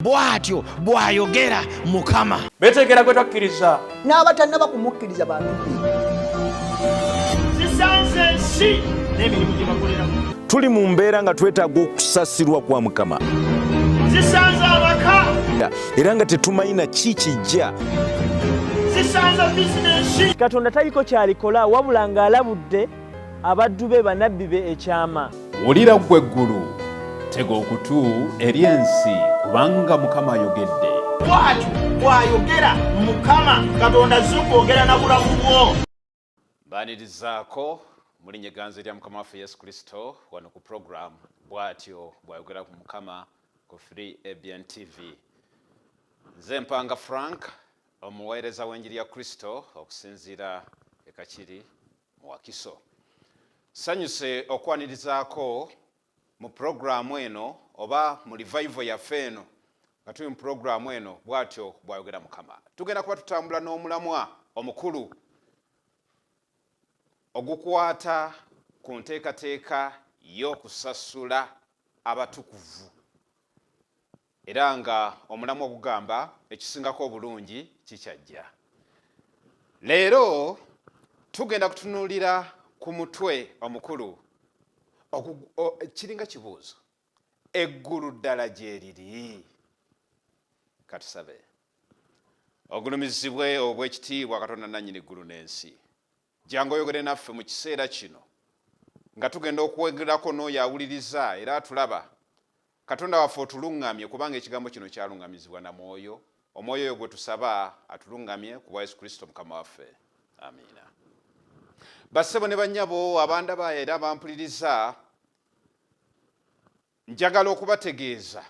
Bw'atyo bw'ayogera Mukama. Beetegera gwe twakkiriza. N'abatannaba kumukkiriza bantu be. Zisanze ensi n'emirimu gye bakoleramu. Tuli mu mbeera nga twetaaga okusasirwa kwa Mukama. Zisanze abaka. Era nga tetumanyi na ki kijja. Zisanze bizinensi. Katonda taliko kyalikola wabula ng'alabudde abaddu be banabbi be ekyama. Wulira ggwe eggulu, tega okutu eri ensi, kubanga Mukama ayogedde. Bw'atyo bw'ayogera Mukama Katonda azze okwogera na bulamu bwo. Mbaanirizaako mu linnya egganzi erya Mukama waffe Yesu Kristo wano ku program Bw'atyo bw'ayogera ku Mukama ku 3 ABN TV. Nze Mpanga Frank, omuweereza w'enjiri ya Kristo okusinziira e Kakiri mu Wakiso. Sanyuse okwanirizaako mu pulogulaamu eno oba mu revival yaffe eno nga tuli mu pulogulaamu eno Bw'atyo bw'ayogera Mukama. Tugenda kuba tutambula n'omulamwa omukulu ogukwata ku nteekateeka y'okusasula abatukuvu. Era nga omulamwa ogugamba ekisingako obulungi kikyajja. Leero tugenda kutunuulira ku mutwe omukulu kiringa kibuuzo, eggulu ddala gyeriri? Katusabe. Ogulumizibwe obw'ekitiibwa Katonda nannyini ggulu n'ensi. Jangu oyogere naffe mu kiseera kino nga tugenda okwogerako n'oyo awuliriza era atulaba. Katonda waffe otuluŋŋamye, kubanga ekigambo kino kyaluŋŋamizibwa na mwoyo. Omwoyo oyo gwe tusaba atuluŋŋamye ku bwa Yesu Kristo Mukama waffe. Amiina. Bassebo ne bannyabo abandaba era bampuliriza, njagala okubategeeza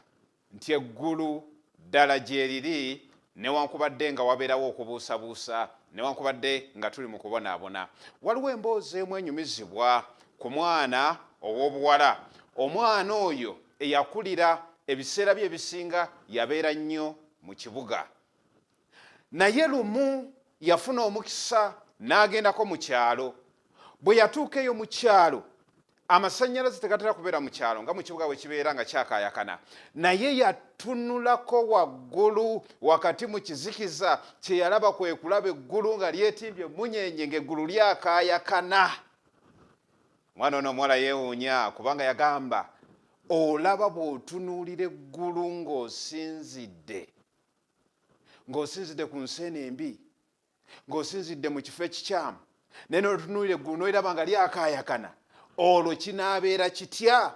nti eggulu ddala gyeriri, newankubadde nga wabeerawo okubuusabuusa, newankubadde nga tuli mu kubonaabona. Waliwo emboozi emu enyumizibwa ku mwana ow'obuwala. Omwana oyo eyakulira ebiseera bye ebisinga yabeera nnyo mu kibuga. Naye lumu yafuna omukisa n'agendako mu kyalo. Bwe yatuuka eyo mu kyalo, amasannyalaze tegatera kubeera mu kyalo nga mu kibuga bwe kibeera nga kyakaayakana. Naye yatunulako waggulu wakati mu kizikiza, kye yalaba kwe kulaba eggulu nga lyetimbye emmunyeenye ng'eggulu lyakaayakana. Omwana ono omuwala yeewuunya kubanga yagamba, olaba bw'otunuulira eggulu ng'osinzidde ku nsi eno embi, ng'osinzidde mu kifo ekikyamu, naye n'otunuulira eggulu n'oliraba nga lyakaayakana, olwo kinaabeera kitya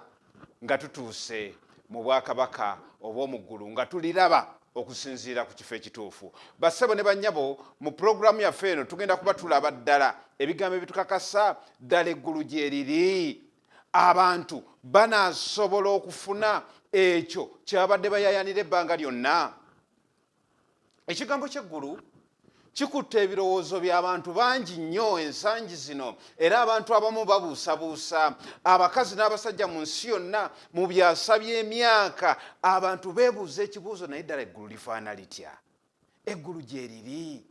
nga tutuuse mu bwakabaka obw'omu ggulu nga tuliraba okusinziira ku kifo ekituufu. Bassebo ne bannyabo, mu pulogulaamu yaffe eno tugenda kuba tulaba ddala ebigambo ebitukakasa ddala eggulu gye riri. Abantu banaasobola okufuna ekyo kye babadde bayaayaanira ebbanga lyonna. Ekigambo ky'eggulu kikutte ebirowoozo by'abantu bangi nnyo ensangi zino, era abantu abamu babuusabuusa. Abakazi n'abasajja mu nsi yonna mu byasa by'emyaka abantu beebuuza ekibuuzo, naye ddala eggulu lifaana litya? Eggulu gye riri?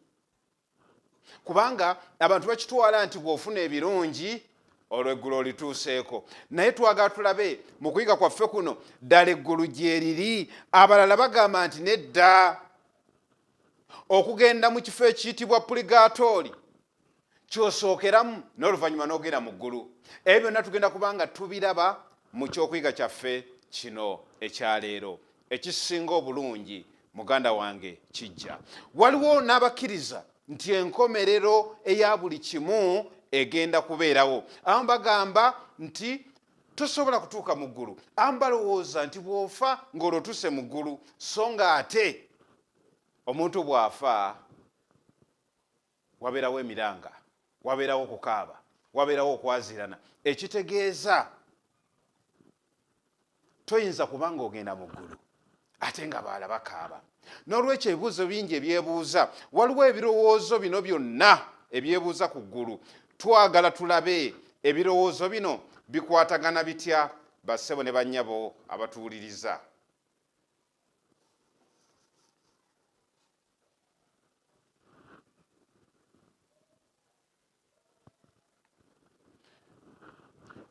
Kubanga abantu bakitwala nti bw'ofuna ebirungi olwo eggulu olituuseeko. Naye twagala tulabe mu kuyiga kwaffe kuno ddala eggulu gye riri. Abalala bagamba nti nedda, okugenda mu kifo ekiyitibwa puligaatooli kyosookeramu n'oluvannyuma n'ogenda mu ggulu. Ebyo byonna tugenda kubanga tubiraba mu kyokuyiga kyaffe kino ekyaleero. Ekisinga obulungi muganda wange kijja. Waliwo n'abakkiriza nti enkomerero eya buli kimu egenda kubeerawo. Abamu bagamba nti tosobola kutuuka mu ggulu. Abamu balowooza nti bw'ofa ng'olwo otuuse mu ggulu, so ng'ate omuntu bw'afa wabeerawo emiranga, wabeerawo okukaaba, wabeerawo okwazirana, ekitegeeza toyinza kuba ng'ogenda mu ggulu ate nga balala bakaaba. N'olwekyo ebibuuzo bingi ebyebuuza, waliwo ebirowoozo bino byonna ebyebuuza ku ggulu. Twagala tulabe ebirowoozo bino bikwatagana bitya, bassebo ne bannyabo abatuwuliriza.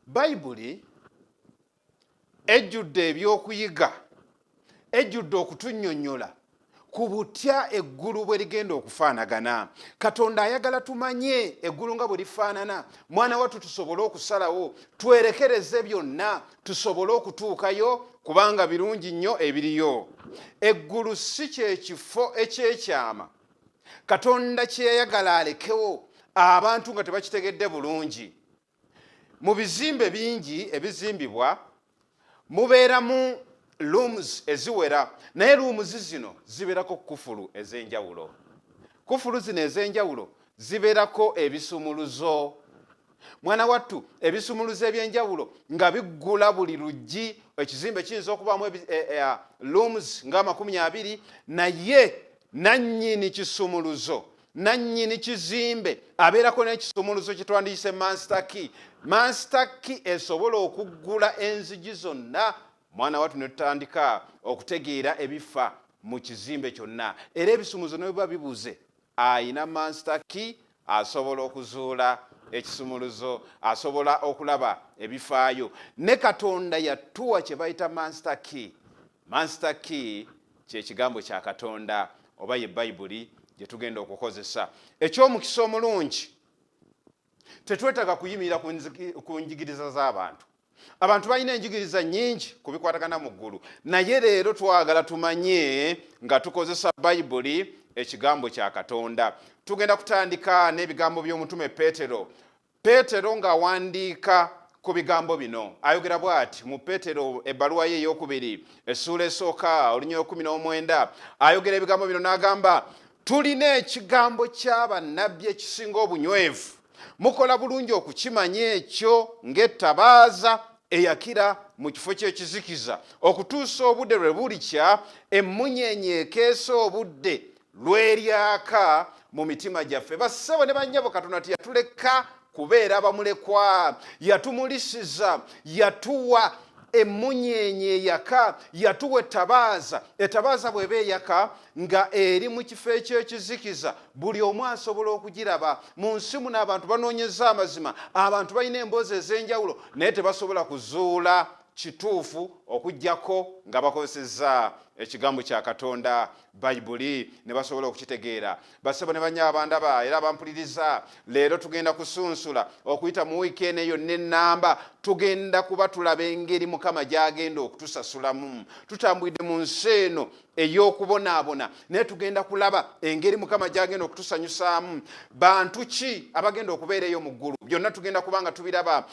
Bayibuli ejjudde ebyokuyiga ejjudde okutunnyonnyola ku butya eggulu bwe ligenda okufaanagana. Katonda ayagala tumanye eggulu nga bwe lifaanana, mwana wattu tusobole okusalawo, twerekereze byonna tusobole okutuukayo, kubanga birungi nnyo ebiriyo. Eggulu si kye kifo ekyekyama Katonda kye yayagala alekewo abantu nga tebakitegedde bulungi. Mu bizimbe bingi ebizimbibwa mubeeramu rooms eziwera, naye rooms zino zibeerako kufulu ez'enjawulo. Kufulu zino ez'enjawulo zibeerako ebisumuluzo. Mwana wattu, ebisumuluzo eby'enjawulo nga biggula buli luggi. Ekizimbe kiyinza okubaamu rooms nga 20, naye nannyini kisumuluzo, nannyini kizimbe abeerako n'ekisumuluzo kye twandiyise master key. Master key esobola okuggula enzigi zonna. Mwana wattu, ne tutandika okutegeera ebifa mu kizimbe kyonna. Era ebisumuluzo ne biba bibuze, ayina master key, asobola okuzuula ekisumuluzo, asobola okulaba ebifaayo. Ne Katonda yatuwa kye bayita master key. Master key kye kigambo kya Katonda, oba ye Bayibuli gye tugenda okukozesa. Eky'omukisa omulungi, tetwetaaga kuyimirira ku njigiriza z'abantu. Abantu balina enjigiriza nnyingi ku bikwatagana mu ggulu, naye leero twagala tumanye nga tukozesa Bayibuli, ekigambo kya Katonda. Tugenda kutandika n'ebigambo by'omutume Peetero. Peetero ng'awandiika ku bigambo bino ayogera bw'ati mu Peetero ebbaluwa ye ey'okubiri, essuula esooka, olunyiriri 19. Ayogera ebigambo bino n'agamba, tulina ekigambo ky'abannabbi ekisinga obunywevu, mukola bulungi okukimanya ekyo ng'ettabaaza eyakira mu kifo ky'ekizikiza, okutuusa obudde lwe bulikya, emmunyeenye ekeesa obudde lweryaka mu mitima gyaffe. Bassebo ne bannyabo, Katonda teyatuleka kubeera bamulekwa, yatumulisiza, yatuwa emmunyeenye eyaka, yatuwa ettabaaza. Ettabaaza bw'eba eyaka nga eri mu kifo ekyekizikiza, buli omu asobola okugiraba. Mu nsi muno abantu banoonyeza amazima, abantu balina emboozi ez'enjawulo, naye tebasobola kuzuula kituufu okuggyako nga bakozesezza ekigambo kya Katonda, Bayibuli, ne basobola okukitegeera. Bassebo ne bannyabo abandaba era abampuliriza, leero tugenda kusunsula okuyita mu wiiki eno yonna ennamba. Tugenda kuba tulaba engeri Mukama gy'agenda okutusasulamu. Tutambulidde mu nsi eno ey'okubonaabona, naye tugenda kulaba engeri Mukama gy'agenda okutusanyusaamu. Bantu ki abagenda okubeera eyo mu ggulu? Byonna tugenda kuba nga tubiraba.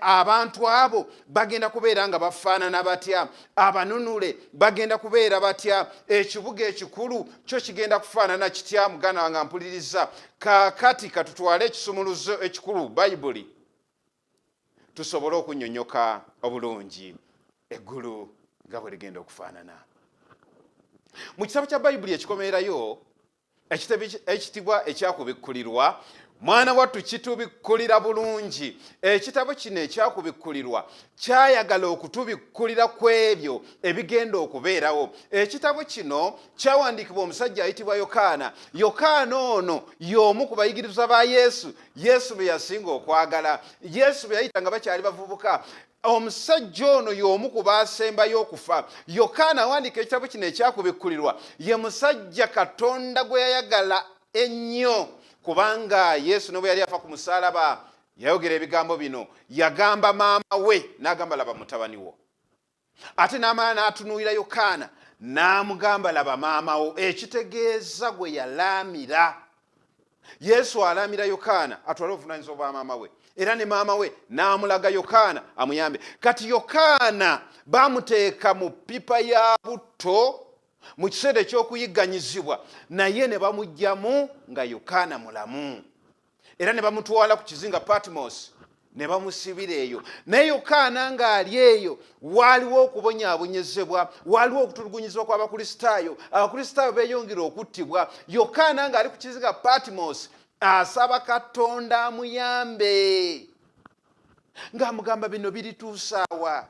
Abantu abo bagenda kubeera nga bafaanana batya? Abanunule bagenda kubeera batya? Ekibuga ekikulu kyo kigenda kufaanana kitya? Muganda wange mpuliriza, kaakati katutwale ekisumuluzo ekikulu, Bayibuli, tusobole okunnyonnyoka obulungi eggulu nga bwe ligenda okufaanana. Mu kitabo kya Bayibuli ekikomeerayo, ekitabo ekitibwa Ekyakubikkulirwa, mwana wattu kitubikkulira bulungi. Ekitabo kino Ekyakubikkulirwa kyayagala okutubikkulira ku ebyo ebigenda okubeerawo. Ekitabo kino kyawandiikibwa omusajja ayitibwa Yokaana. Yokaana ono y'omu ku bayigirizwa ba Yesu, Yesu be yasinga okwagala, Yesu be yayita nga bakyali bavubuka. Omusajja ono y'omu ku baasembayo okufa. Yokaana awandiika ekitabo kino Ekyakubikkulirwa ye musajja Katonda gwe yayagala ennyo, kubanga Yesu ne bwe yali afa ku musaalaba yayogera ebigambo bino. Yagamba maama we n'agamba, "Laba mutabani wo." Ate n'amala n'atunuulira Yokaana n'amugamba, "Laba maama wo." Ekitegeeza gwe yalaamira, Yesu alaamira Yokaana atwale obuvunaanyizibwa bwa maama we, era ne maama we n'amulaga Yokaana amuyambe. Kati Yokaana bamuteeka mu ppipa ya butto mu kiseera ekyokuyigganyizibwa, naye ne bamuggyamu nga Yokaana mulamu, era ne bamutwala ku kizinga Patmos ne bamusibira eyo. Naye Yokaana ng'ali eyo, waaliwo okubonyaabonyezebwa, waaliwo okutulugunyizibwa kw'Abakristaayo. Abakristaayo beeyongera okuttibwa. Yokaana ng'ali ku kizinga Patmos asaba Katonda amuyambe, ng'amugamba, "Bino birituusaawa?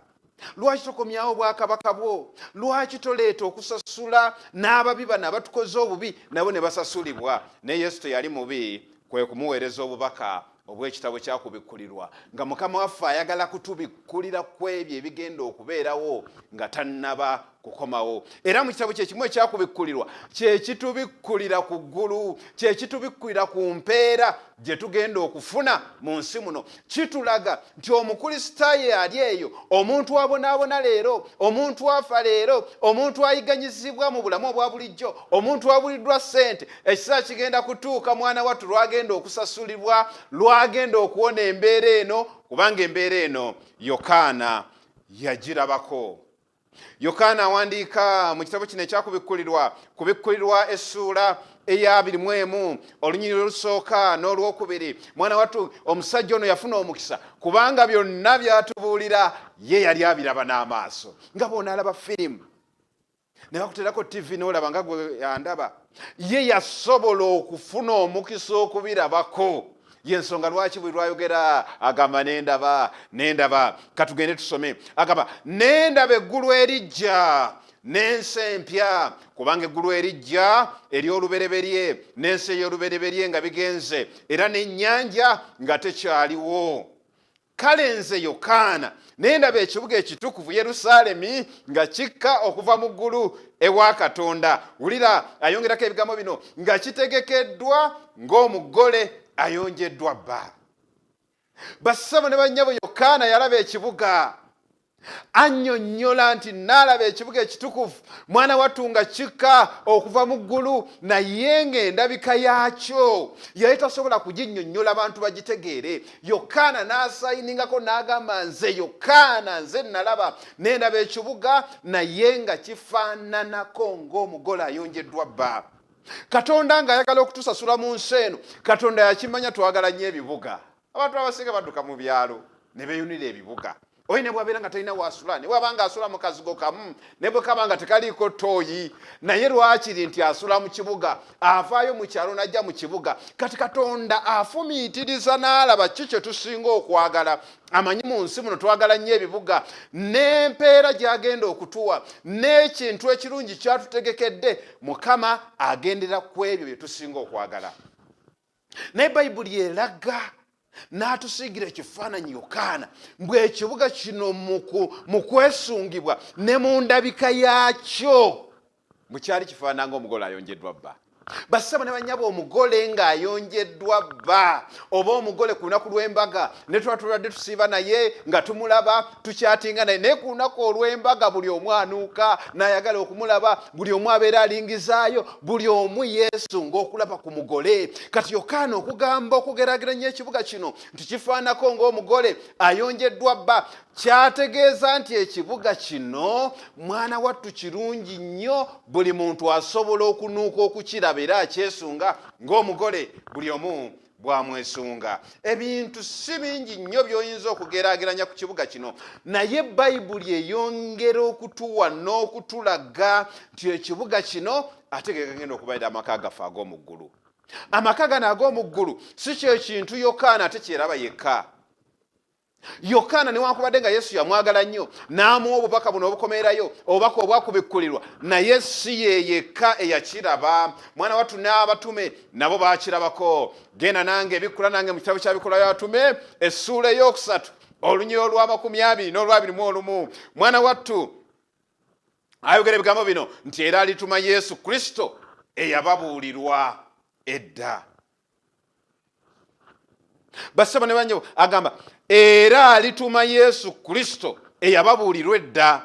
Lwaki tokomyawo bwakabaka bwo? Lwaki toleeta okusasula n'ababi bano abatukoze obubi nabo ne basasulibwa?" Naye Yesu teyali mubi, kwe kumuweereza obubaka obw'ekitabo Kyakubikkulirwa, nga Mukama waffe ayagala kutubikkulira ku ebyo ebigenda okubeerawo nga tannaba. kukomawo. Era mu kitabo kyekimu ekyakubikkulirwa, kyekitubikkulira ku ggulu, kyekitubikkulira ku mpeera gye tugenda okufuna mu nsi muno. Kitulaga nti Omukristaayo ali eyo, omuntu abonaabona leero, omuntu afa leero, omuntu ayiganyizibwa mu bulamu obwa bulijjo, omuntu abuliddwa ssente, ekiseera kigenda kutuuka mwana wattu lwagenda okusasulibwa, lwagenda okuwona embeera eno, kubanga embeera eno Yokaana yagirabako. Yokaana awandiika mu kitabo kino ekyakubikkulirwa, kubikkulirwa essuula eya 21, olunyiriri olusooka n'olwokubiri. Mwana wattu, omusajja ono yafuna omukisa kubanga byonna byatubuulira ye yali abiraba n'amaaso. Nga bw'onaalaba firimu ne bakuterako TV n'olaba nga gwe andaba, ye yasobola okufuna omukisa okubirabako. Yensonga lwaki buli lwayogera agamba, "Nendaba, nendaba." Katugende tusome. Agamba, "Nendaba eggulu erijja n'ensi empya, kubanga eggulu erijja ery'olubereberye n'ensi ey'olubereberye nga bigenze, era n'ennyanja nga tekyaliwo. Kale nze Yokaana nendaba ekibuga ekitukuvu Yerusaalemi nga kikka okuva mu ggulu ewa Katonda." Wulira, ayongerako ebigambo bino, "nga kitegekeddwa ng'omugole ayonjeddwa bba." Bassabo ne bannyabo, Yokaana yalaba ekibuga. Annyonnyola nti, "Naalaba ekibuga ekitukuvu, mwana wattu, nga kikka okuva mu ggulu," naye ng'endabika yaakyo yali tasobola kuginnyonnyola bantu bagitegeere. Yokaana n'asayiningako n'agamba, "Nze Yokaana, nze nalaba, nendaba ekibuga, naye nga kifaananako ng'omugole ayonjeddwa bba." Katonda ng'ayagala okutusasula mu nsi eno, Katonda yakimanya twagala nnyo ebibuga. Abantu abasinga badduka mu byalo ne beeyunira ebibuga. Oyo ne bwabeera nga talina wasula, ne bwaba nga asula mu kazigo kamu, ne bwe kaba nga tekaliiko ttooyi, naye lwakiri nti asula mu kibuga, avaayo mu kyalo n'ajja mu kibuga. Kati Katonda afumiitiriza n'alaba ki kye tusinga okwagala. Amanyi mu nsi muno twagala nnyo ebibuga, n'empeera gy'agenda okutuwa n'ekintu ekirungi kyatutegekedde, Mukama agendera ku ebyo bye tusinga okwagala. Naye Bayibuli eraga n'atusiigira ekifaananyi Yokaana mbwe ekibuga kino mu kwesungibwa ne mu ndabika yaakyo mukyali kifaanana ng'omugole ayonjeddwa bba. Bassabo ne bannyabo, omugole ng'ayonjeddwa bba, oba omugole ku lunaku lw'embaga, ne tuba tubadde tusiiba naye nga tumulaba, tukyatinga naye, naye ku lunaku olw'embaga buli omu anuuka n'ayagala okumulaba, buli omu abeera alingizaayo, buli omu yeesunga okulaba ku mugole. Kati Yokaana okugamba, okugeraageranya ekibuga kino nti kifaanako ng'omugole ayonjeddwa bba, kyategeeza nti ekibuga kino, mwana wattu, kirungi nnyo, buli muntu asobola okunuuka okukiraba era akyesunga ng'omugole buli omu bwamwesunga. Ebintu si bingi nnyo by'oyinza okugeraageranya ku kibuga kino, naye Bayibuli eyongera okutuwa n'okutulaga nti ekibuga kino ate ge gagenda okubalira amaka gaffe ag'omu ggulu. Amaka gano ag'omu ggulu si kyekintu Yokaana ate kyeraba yekka. Yokaana, newankubadde nga Yesu yamwagala nnyo n'amuwa obubaka buno obukomeerayo, obubaka obwakubikkulirwa, naye si ye yekka eyakiraba. Mwana wattu, n'abatume nabo baakirabako. Genda nange, ebikkula nange mu kitabo kya Bikolwa by'Abatume, essuula 3, olunyiriri olwa 20 n'olwa 21. Mwana wattu, ayogera ebigambo bino nti, "Era alituma Yesu Kristo eyababuulirwa edda." Bassebo ne bannyabo, agamba, "Era alituma Yesu Kristo eyababuulirwa edda,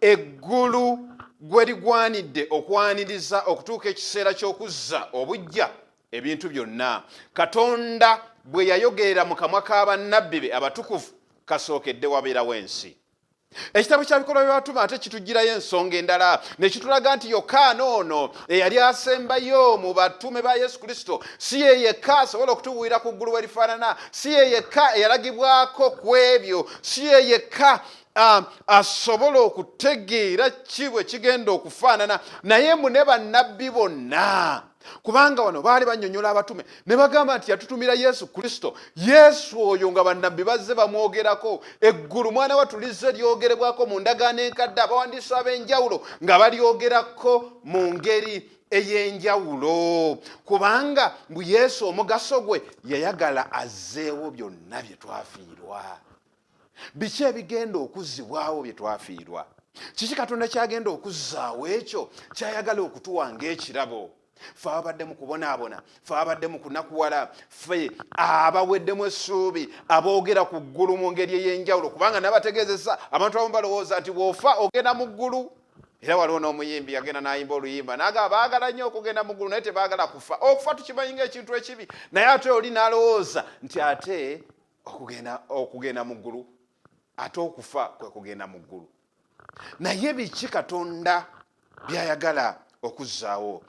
eggulu gwe ligwanidde okwaniriza okutuuka ekiseera ky'okuzza obujja ebintu byonna, Katonda bwe yayogerera mu kamwa k'abannabbi be abatukuvu kasookedde wabeerawo ensi." Ekitabo kya Bikolwa by'Abatume ate kitugirayo ensonga endala ne kitulaga nti Yokaana ono eyali asembayo mu batume ba Yesu Kristo si ye yekka asobola okutubuulira ku ggulu we lifaanana, si ye yekka eyalagibwako ku ebyo, si ye yekka asobola okutegeera ki bwe kigenda okufaanana, naye mbu ne bannabbi bonna, kubanga wano baali bannyonnyola abatume ne bagamba nti, "Yatutumira Yesu Kristo." Yesu oyo nga bannabbi bazze bamwogerako. Eggulu, mwana wattu, lizze lyogerebwako mu Ndagaano Enkadde, abawandiisi ab'enjawulo nga balyogerako mu ngeri ey'enjawulo, kubanga mbu Yesu omugaso gwe yayagala azzeewo byonna bye twafiirwa. Biki ebigenda okuzzibwawo bye twafiirwa? Kiki Katonda kyagenda okuzzaawo ekyo kyayagala okutuwa ng'ekirabo? Ffe ababadde mu kubonaabona, ffe ababadde mu kunakuwala, ffe abaweddemu essuubi, aboogera ku ggulu mu ngeri ey'enjawulo, kubanga nabategeezesa abantu abamu balowooza nti bw'ofa ogenda mu ggulu. Era waliwo n'omuyimbi yagenda n'ayimba oluyimba n'agamba baagala nnyo okugenda mu ggulu naye tebaagala kufa. Okufa tukimanyi ng'ekintu ekibi, naye ate oli n'alowooza nti ate okugenda mu ggulu, ate okufa kwe kugenda mu ggulu. Naye biki Katonda by'ayagala okuzzaawo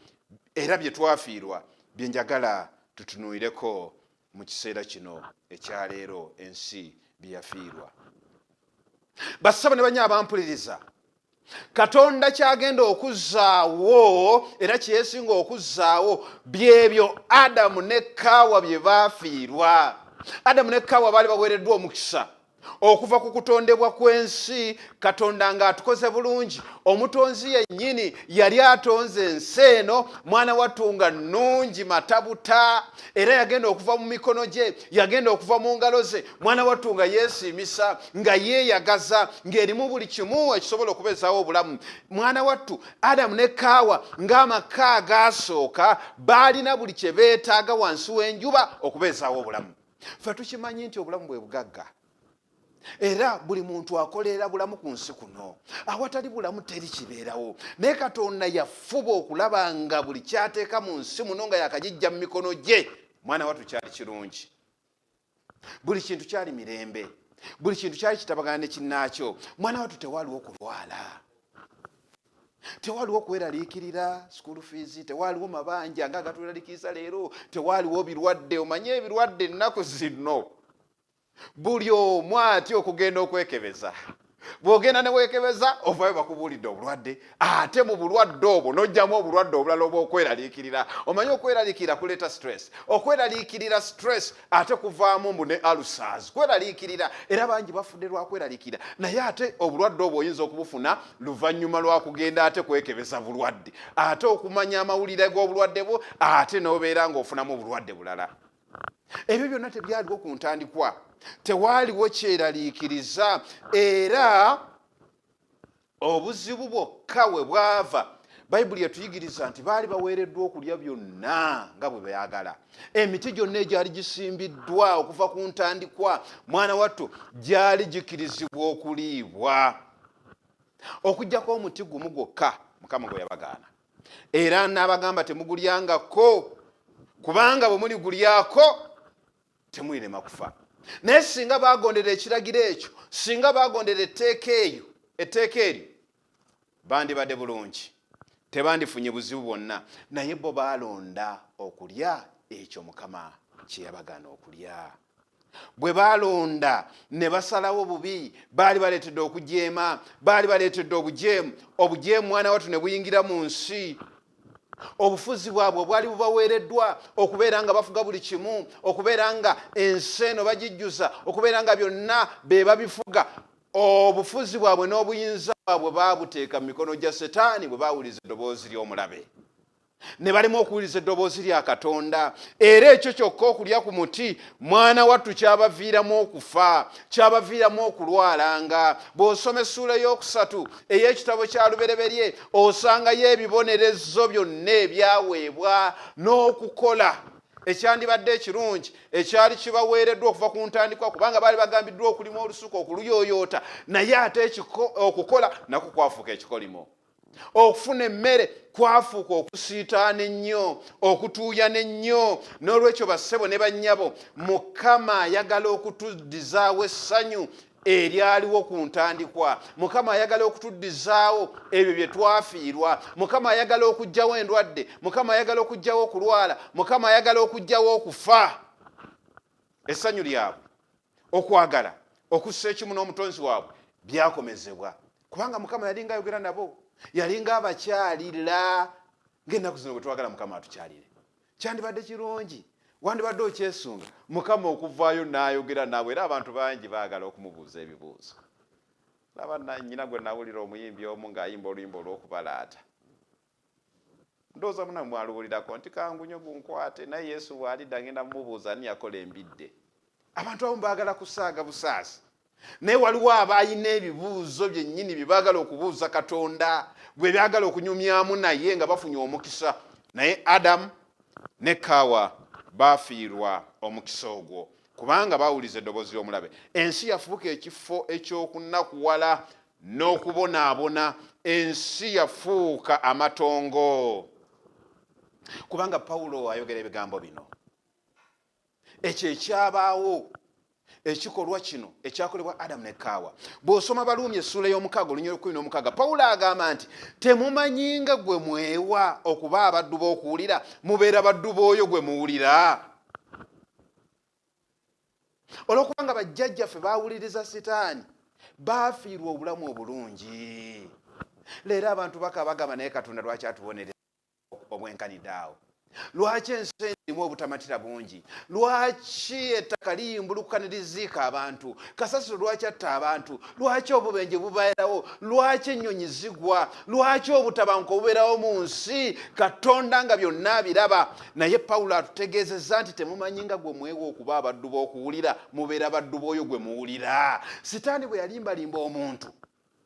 era bye twafiirwa bye njagala tutunuulireko mu kiseera kino ekyaleero ensi bye yafiirwa? Bassabo ne bannya abampuliriza, Katonda kyagenda okuzzaawo era kyeyesinga okuzzaawo byebyo Adamu ne Kaawa bye baafiirwa. Adamu ne Kaawa baali baweereddwa omukisa okuva ku kutondebwa kw'ensi, Katonda ng'atukoze bulungi. Omutonzi yennyini yali atonze ensi eno, mwana wattu, nga nnungi matabuta, era yagenda okuva mu mikono gye, yagenda okuva mu ngalo ze, mwana wattu, nga yeesiimisa, nga yeeyagaza, ng'erimu buli kimu ekisobola okubeezaawo obulamu. Mwana wattu, Adamu ne Kaawa ng'amaka agaasooka baalina buli kye beetaaga wansi w'enjuba okubeezaawo obulamu. Ffe tukimanyi nti obulamu bwe bugagga, era buli muntu akolerera bulamu ku nsi kuno. Awatali bulamu teri kibeerawo. Naye Katonda yafuba okulaba nga buli kyateeka mu nsi muno nga yakagijja mu mikono gye, mwana wattu, kyali kirungi. Buli kintu kyali mirembe, buli kintu kyali kitabagana ne kinnaakyo. Mwana wattu, tewaliwo kulwala, tewaliwo kweraliikirira school fees, tewaliwo mabanja nga agatweraliikiriza leero, tewaliwo birwadde. Omanye ebirwadde ennaku zino buli omu atya okugenda okwekebeza. Bw'ogenda ne weekebeza, ovayo bakubuulidde obulwadde, ate mu bulwadde obwo n'ojjamu obulwadde obulala obw'okweraliikirira. Omanyi okweraliikirira kuleeta stress, okweraliikirira stress ate kuvaamu mbu ne ulcers, kweraliikirira. Era bangi bafudde lwakweraliikirira. Naye ate obulwadde obwo oyinza okubufuna luvannyuma lwa kugenda ate kwekebeza bulwadde, ate okumanya amawulire g'obulwadde bwo, ate n'obeera ng'ofunamu obulwadde bulala. Ebyo byonna tebyaliwo ku ntandikwa, tewaaliwo kyeraliikiriza. Era obuzibu bwokka we bwava, Bayibuli etuyigiriza nti baali baweereddwa okulya byonna nga bwe baagala. Emiti gyonna egyali gisimbiddwa okuva ku ntandikwa, mwana wattu, gyali gikkirizibwa okuliibwa, okugjako omuti gumu gwokka Mukama gwe yabagaana, era n'abagamba, "Temugulyangako, kubanga bwe muligulyako temulirema kufa." Naye singa bagondera ekiragiro ekyo, singa bagondera etteeka eyo, etteeka eryo, bandibadde bulungi, tebandifunye buzibu bwonna. Naye bo baalonda okulya ekyo Mukama kye yabagaana okulya. Bwe baalonda ne basalawo bubi, baali baleetedde okujeema, baali baleetedde obujeemu. Obujeemu, mwana wattu, ne buyingira mu nsi. Obufuzi bwabwe obwali bubaweereddwa okubeera nga bafuga buli kimu, okubeera nga ensi eno bagijjuza, okubeera nga byonna be babifuga, obufuzi bwabwe n'obuyinza bwabwe baabuteeka mu mikono gya Setaani bwe baawuliza eddoboozi ly'omulabe ne balema okuwuliza eddoboozi lya Katonda. Era ekyo kyokka, okulya ku muti, mwana wattu, kyabaviiramu okufa, kyabaviiramu okulwalanga. Bw'osoma essuula ey'okusatu ey'ekitabo kya Lubereberye, osangayo ebibonerezo byonna ebyaweebwa n'okukola ekyandibadde ekirungi ekyali kibaweereddwa okuva ku ntandikwa, kubanga baali bagambiddwa okulima olusuku, okuluyooyoota. Naye ate okukola nakwo kwafuuka ekikolimo. Okufuna emmere kwafuuka okusiitaana ennyo, okutuuyana ennyo. N'olwekyo, bassebo ne bannyabo, Mukama ayagala okutuddizaawo essanyu eryaliwo ku ntandikwa. Mukama ayagala okutuddizaawo ebyo bye twafiirwa. Mukama ayagala okuggyawo endwadde, Mukama ayagala okuggyawo okulwala, Mukama ayagala okuggyawo okufa. Essanyu lyabwe, okwagala, okussa ekimu n'omutonzi waabwe byakomezebwa, kubanga Mukama yalinga ayogera nabo, yalinga abakyalira ng'ennaku zino bwe twagala Mukama atukyalire. Kyandibadde kirungi, wandibadde okyesunga Mukama okuvaayo n'ayogera naawe. Era abantu bangi baagala okumubuuza ebibuuzo. Laba nyina gwe nawulira omuyimbi omu ng'ayimba oluyimba olw'okubalaata, ndowooza muna mwaluwulirako, nti kangunyo gunkwate, naye Yesu bw'alidda ngenda mumubuuza ani yakola embidde. Abantu abamu baagala kusaaga busaasi. Naye waliwo abalina ebibuuzo byennyini bye baagala okubuuza Katonda, bwe byagala okunyumyamu naye nga bafunye omukisa. Naye Adamu ne Kaawa baafiirwa omukisa ogwo kubanga baawuliza eddoboozi ly'omulabe. Ensi yafuuka ekifo eky'okunakuwala n'okubonaabona. Ensi yafuuka amatongo. Kubanga Pawulo ayogera ebigambo bino, ekyo ekyabaawo, ekikolwa kino ekyakolebwa Adamu ne Kaawa. Bw'osoma Baluumi essuula y'omukaaga olunyiriri 16, Pawulo agamba nti temumanyi nga gwe mwewa okuba abaddu b'okuwulira, mubeera baddu b'oyo gwe muwulira. Olw'okubanga bajjajjaffe baawuliriza Sitaani, baafiirwa obulamu obulungi. Leero abantu bakaaba bagamba, naye Katonda lwaki atubonereza obwenkanidde awo? Lwaki ensi erimu obutamatira bungi? Lwaki ettaka liyimbulukuka ne liziika abantu? Kasasiro lwaki atta abantu? Lwaki obubenje bubeerawo? Lwaki ennyonyi zigwa? Lwaki obutabanguko bubeerawo mu nsi? Katonda nga byonna abiraba. Naye Pawulo atutegeezezza nti temumanyi nga gwe mwewa okuba abaddu b'okuwulira, mubeera baddu b'oyo gwe muwulira. Sitaani bwe yalimbalimba omuntu,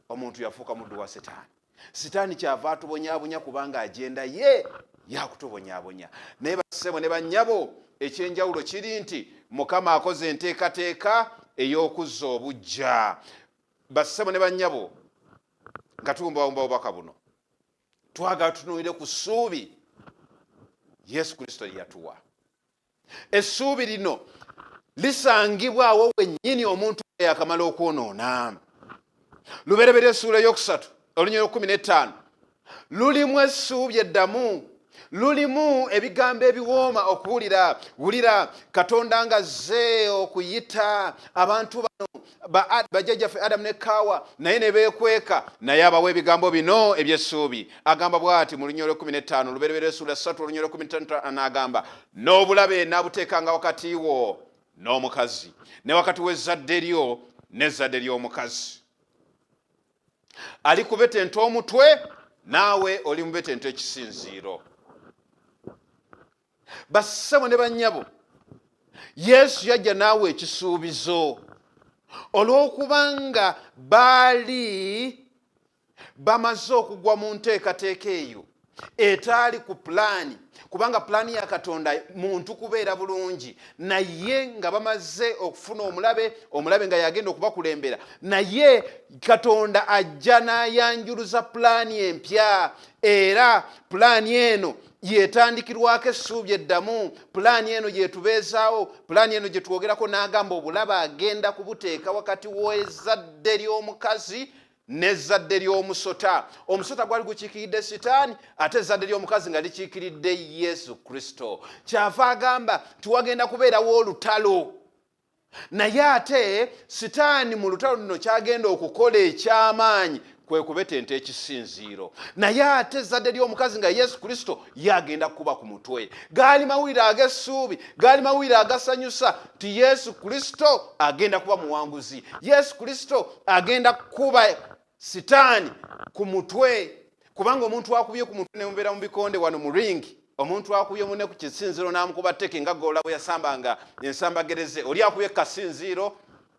omuntu yafuuka muddu wa Sitaani. Sitaani kyava atubonyabonya kubanga agenda ye yakutubonyabonya. Naye bassebo ne bannyabo, ekyenjawulo kiri nti Mukama akoze enteekateeka ey'okuzza obuggya. Bassebo ne bannyabo, nga tubumbabumba obubaka buno, twagala tutunuulire ku ssuubi Yesu Kristo lye yatuwa. Essuubi lino lisangibwa awo wennyini omuntu yakamala okwonoona. Lubereberye essuula eyokusatu olunyiriri 15 lulimu essuubi eddamu, lulimu ebigambo ebiwooma okuwulira. Wulira Katonda nga azze okuyita abantu bano bajjajjaffe Adamu ne Kaawa, naye ne beekweka, naye abawa ebigambo bino eby'essuubi. Agamba bw'ati mu lunyiriri 15, Lubereberye essuula 3 olunyiriri 15, agamba, n'obulabe n'abuteekanga wakati wo n'omukazi, ne wakati w'ezzadde lyo n'ezzadde ly'omukazi. Alikubetenta omutwe, naawe olimubetenta ekisinziiro. Bassebo ne bannyabo, Yesu yajja naawe ekisuubizo. Olw'okubanga baali bamaze okugwa mu nteekateeka eyo etaali ku pulaani, kubanga pulaani ya Katonda muntu kubeera bulungi, naye nga bamaze okufuna omulabe, omulabe nga yagenda okubakulembera, naye Katonda ajja n'ayanjuluza pulaani empya. Era pulaani eno yetandikirwako essuubi eddamu, pulaani eno yetubeezaawo, pulaani eno gye twogerako. N'agamba obulabe agenda kubuteeka wakati w'ezzadde ly'omukazi n'ezzadde ly'omusota. Omusota gwali gukiikiridde Sitaani, ate ezzadde ly'omukazi nga likiikiridde Yesu Kristo. Kyava agamba nti wagenda kubeerawo olutalo, naye ate Sitaani mu lutalo luno kyagenda okukola eky'amaanyi kwe kubetenta ekisinziiro, naye ate ezzadde ly'omukazi nga Yesu Kristo ye agenda kukuba ku mutwe. Gaali mawulire ag'essuubi, gaali mawulire agasanyusa nti Yesu Kristo agenda kuba muwanguzi. Yesu Kristo agenda kukuba Sitaani ku mutwe, kubanga omuntu akubye ku mutwe nemubeera mu bikonde wano mu ringi, omuntu akubye mune ku kisinziiro n'amukuba teke nga goola bwe yasambanga ensambagereze, oli akubye ku kasinziiro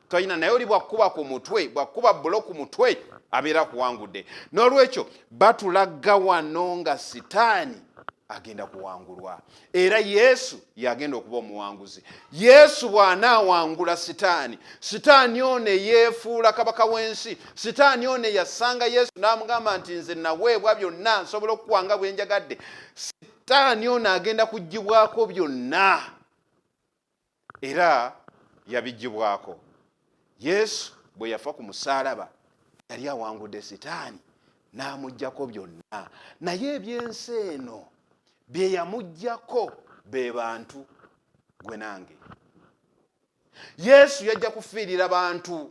tolina, naye oli bwakuba ku mutwe, bwakuba bulo ku mutwe, abeera kuwangudde. N'olwekyo batulaga wano nga Sitaani agenda kuwangulwa, era Yesu yagenda okuba omuwanguzi. Yesu bw'anaawangula Sitaani, Sitaani ono eyeefuula kabaka w'ensi, Sitaani ono eyasanga Yesu n'amugamba nti nze naweebwa byonna, nsobola okukuwanga bwe njagadde, Sitaani ono agenda kuggyibwako byonna, era yabiggyibwako. Yesu bwe yafa ku musaalaba yali awangudde Sitaani n'amuggyako byonna, naye ebyensi eno bye yamuggyako be bantu gwe nange. Yesu yajja kufiirira bantu,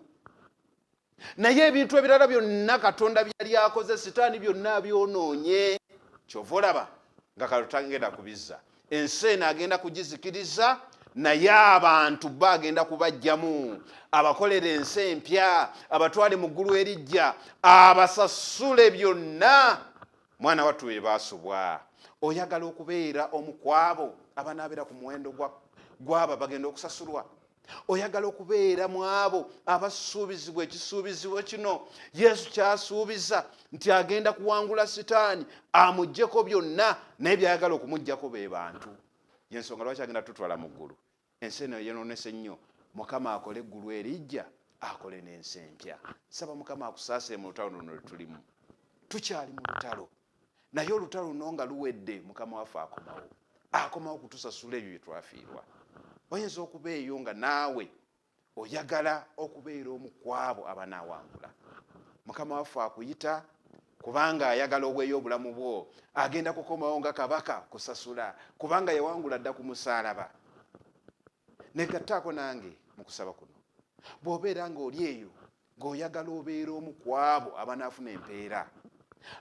naye ebintu ebirala byonna Katonda byali akoze, Sitaani byonna abyonoonye. Kyova olaba nga Katonda tagenda kubizza. Ensi eno agenda kugizikiriza, naye abantu bo agenda kubajjamu, abakolera ensi empya, abatwale mu ggulu erijja, abasasule byonna mwana wattu bye baasubwa. Oyagala okubeera omu ku abo abanaabeera ku muwendo gw'abo bagenda okusasulwa? Oyagala okubeera mu abo abasuubizibwa ekisuubizibwa kino Yesu kyasuubiza nti agenda kuwangula Sitaani amuggyeko byonna, naye byayagala okumuggyako be bantu. Yensonga lwaki agenda tutwala mu ggulu. Ensi eno yeyonoonese nnyo. Mukama akole eggulu erijja, akole n'ensi empya. Nsaba Mukama akusaasire mu lutalo luno lwe tulimu. Tukyali mu lutalo, naye olutalo luno nga luwedde, Mukama waffe akomawo, akomawo kutusasula ebyo bye twafiirwa. Oyinza okuba eyo nga naawe oyagala okubeera omu ku abo abanaawangula. Mukama waffe akuyita kubanga ayagala obweyo obulamu bwo. Agenda kukomawo nga kabaka kusasula, kubanga yawangula dda ku musaalaba. Negattaako nange mu kusaba kuno. Bw'obeera ng'oli eyo ng'oyagala obeera omu ku abo abanaafuna empeera,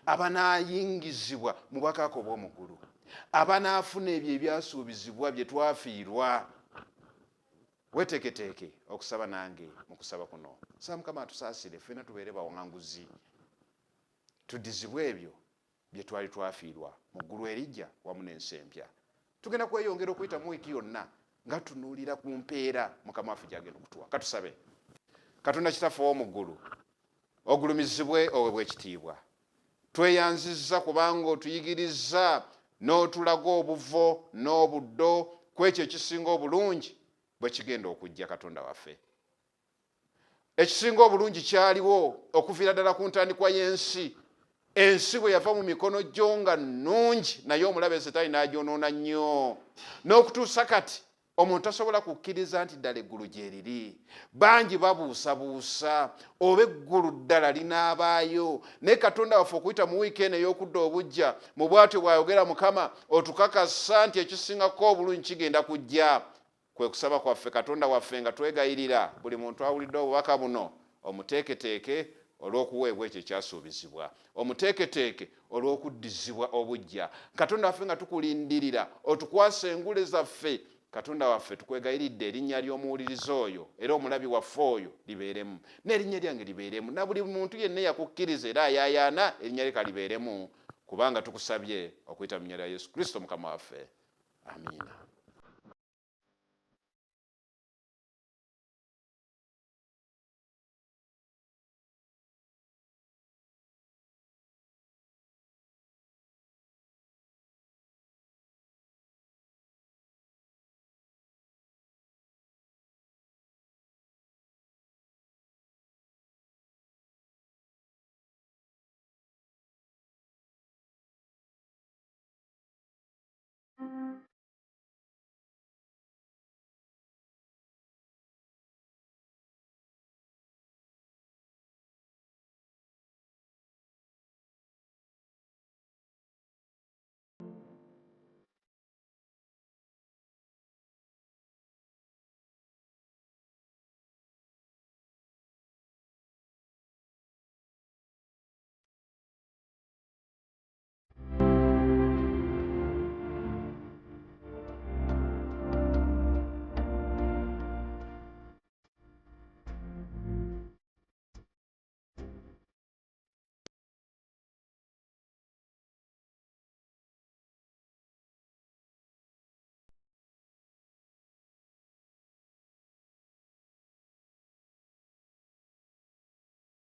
abanaayingizibwa mu bwakabaka obw'omu ggulu, abanaafuna ebyo ebyasuubizibwa bye twafiirwa, weeteeketeeke okusaba nange mu kusaba kuno. Saba Mukama atusaasire ffenna tubeere bawanguzi, tuddizibwe ebyo bye twali twafiirwa mu ggulu erijja wamu n'ensi empya. Tugenda kweyongera okuyita mu wiiki yonna nga tunuulira ku mpeera Mukama waffe gy'agenda okutuwa. Katusabe. Katonda Kitaffe ow'omu ggulu, ogulumizibwe oweebwe ekitiibwa. Tweyanzizza kubanga otuyigirizza n'otulaga obuvo n'obuddo ku ekyo ekisinga obulungi bwe kigenda okujja. Katonda waffe, ekisinga obulungi kyaliwo okuviira ddala ku ntandikwa y'ensi. Ensi bwe yava mu mikono gyo nga nnungi, naye omulabe Setaani n'agyonoona nnyo, n'okutuusa kati omuntu tasobola kukkiriza nti ddala eggulu gye liri. Bangi babuusabuusa oba eggulu ddala linaabaayo. Naye Katonda waffe, okuyita mu wiiki eno ey'okudda obuggya, mu bw'atyo bw'ayogera Mukama, otukakasa nti ekisingako obulungi kigenda kujja. Kwe kusaba kwaffe, Katonda waffe, nga twegayirira buli muntu awulidde obubaka buno omuteeketeeke olw'okuweebwa ekyo ekyasuubizibwa, omuteeketeeke olw'okuddizibwa obuggya. Katonda waffe, nga tukulindirira otukwasa engule zaffe, Katonda waffe, tukwegayiridde erinnya ly'omuwuliriza oyo era omulabi waffe oyo libeeremu, n'erinnya lyange libeeremu, na buli muntu yenna eyakukkiriza era ayaayaana erinnya lye kalibeeremu, kubanga tukusabye okuyita mu nnya lya Yesu Kristo Mukama waffe. Amiina.